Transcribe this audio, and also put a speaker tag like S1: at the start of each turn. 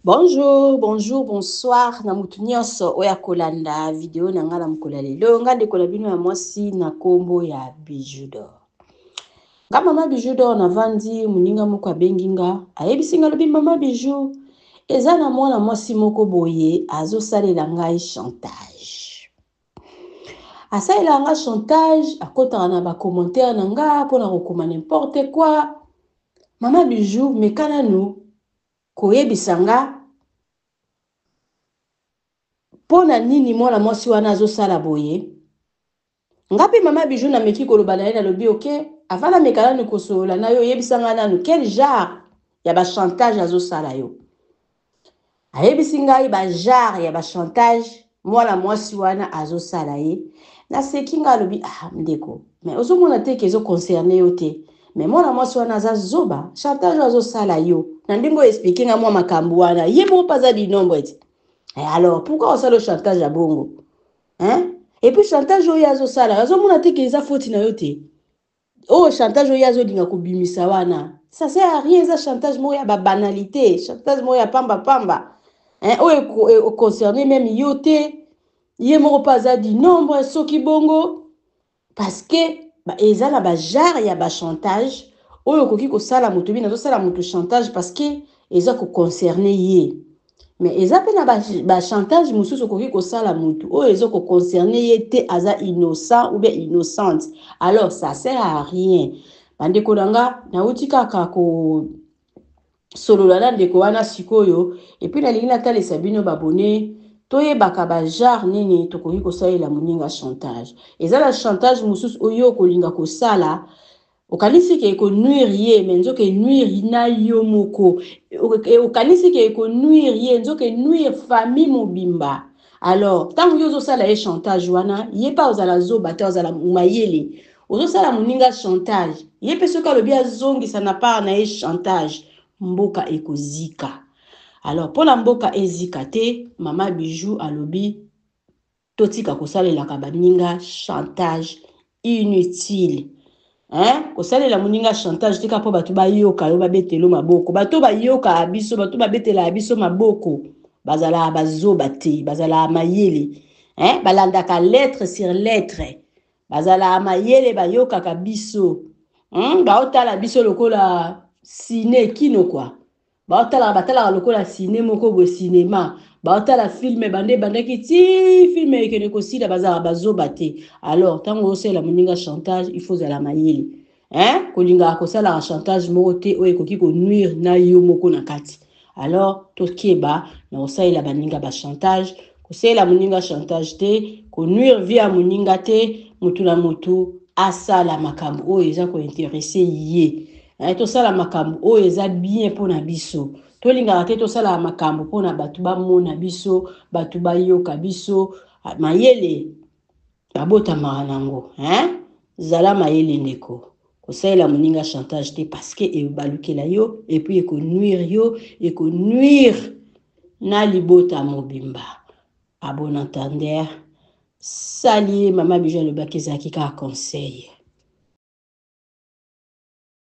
S1: Bonjour, bonjour, bonsoir na mutu nyonso oyo akolanda video na ngai na mokolo ya lelo. Ngai ndeko na bino ya mwasi na kombo ya Bijou d'Or. Nga mama Bijou d'Or navandi, moninga moko abengi nga, ayebisi nga alobi mama Bijou, eza na mwana mwasi moko boye azosalela ngai chantage. Asalelaka nga chantage, akotaka na ba commentaire na nga mpona kokoma n'importe quoi. Mama Bijou, meka nanu koyebisa nga mpo na nini mwana mwasi wana azosala boye. Nga mpe mama Bijou nameki koloba na ye, nalobi ok, avant nameka nanu kosolola na yo, oyebisa nga nanu quel genre ya ba chantage azosala yo. Ayebisi ngai ba genre ya ba chantage mwana mwasi wana azosala ye. Naseki nga, alobi ah ndeko, mais ozomona te ke ezo concerne yo te, mais mwana mwasi wana aza zoba, chantage oyo azosala yo na ndenge oyo explike nga mwa makambo wana, ye moko mpe aza du nombre ti. Eh, alors pourquoi osala chantage ya bongo, hein? Et puis chantage oyo azosala, azomona te ke eza faute na yo te. Oyo chantage oyo azolinga kobimisa wana, ça sert à rien, eza chantage moko ya babanalité, chantage moko ya pamba pamba, hein? Oyo econcerne même yo te, ye moko mpe aza du nombre. Soki bongo, parce que eza na bagenre ya bachantage oyo okoki kosala moto bino azosala moto chantage parce que eza koconcerne ye, mais eza mpe na bachantage mosusu okoki kosala motu oyo eza koconcerne ye te, aza innocent ou bien innocente, alors ça sert à rien. Bandeko na nga, nauti kaka kosolola na ndeko wana sikoyo, et puis nalingi natalisa bino babone toyebaka bagenre nini tokoki kosalela moninga chantage. Eza na chantage mosusu oyo okolinga kosala, okanisi ke ekonuire ye, mais nzoka enuire na yo moko. Okanisi ke ekonuire ye, nzoka enuire famille mobimba. Alors ntango yo ozosala ye chantage wana, ye mpe ozala zoba te, ozala mayele. Ozosala moninga chantage, ye mpe soki alobi azongisa na part na ye chantage, mboka ekozika. Alors mpona mboka ezika te, mama Bijou alobi totika kosalelaka baninga chantage inutile, hein? Kosalela moninga chantage tika mpo bato bayoka yo, babetelo maboko. Bato bayokaka biso, bato babetelaka biso maboko, bazalaka bazoba te, bazalaka mayele, hein? Balandaka lettre sur lettre, bazalaka mayele, bayokaka biso, Baotala biso lokola ciné kino kwa baotalaka, batalaka lokola ciné moko boye, cinéma, baotala film bande ebandaki ti film ekende kosila, bazalaka bazoba te. Alors ntango osalela moninga chantage, il faut ozala mayele, hein? Kolingaka kosalaka chantage moko te oyo ekoki konuire na yo moko na kati. Alors tokeba na kosalela baninga bachantage, kosalela moninga chantage te, konuire vie ya moninga te. Motu na motu asala makambo oyo eza kointeresse ye. Tosala makambo oyo eza bien mpona biso. Tolingaka te tosalaka makambo mpona bato bamona biso, bato bayoka biso. Mayele babotamaka nango, hein? Zala mayele ndeko, kosalela moninga chantage te, parce que ebalukela yo, et puis ekonuire yo, ekonuire na libota mobimba. À bon entendeur, salut. Mama Bijou alobaki ezalaki kaka conseil.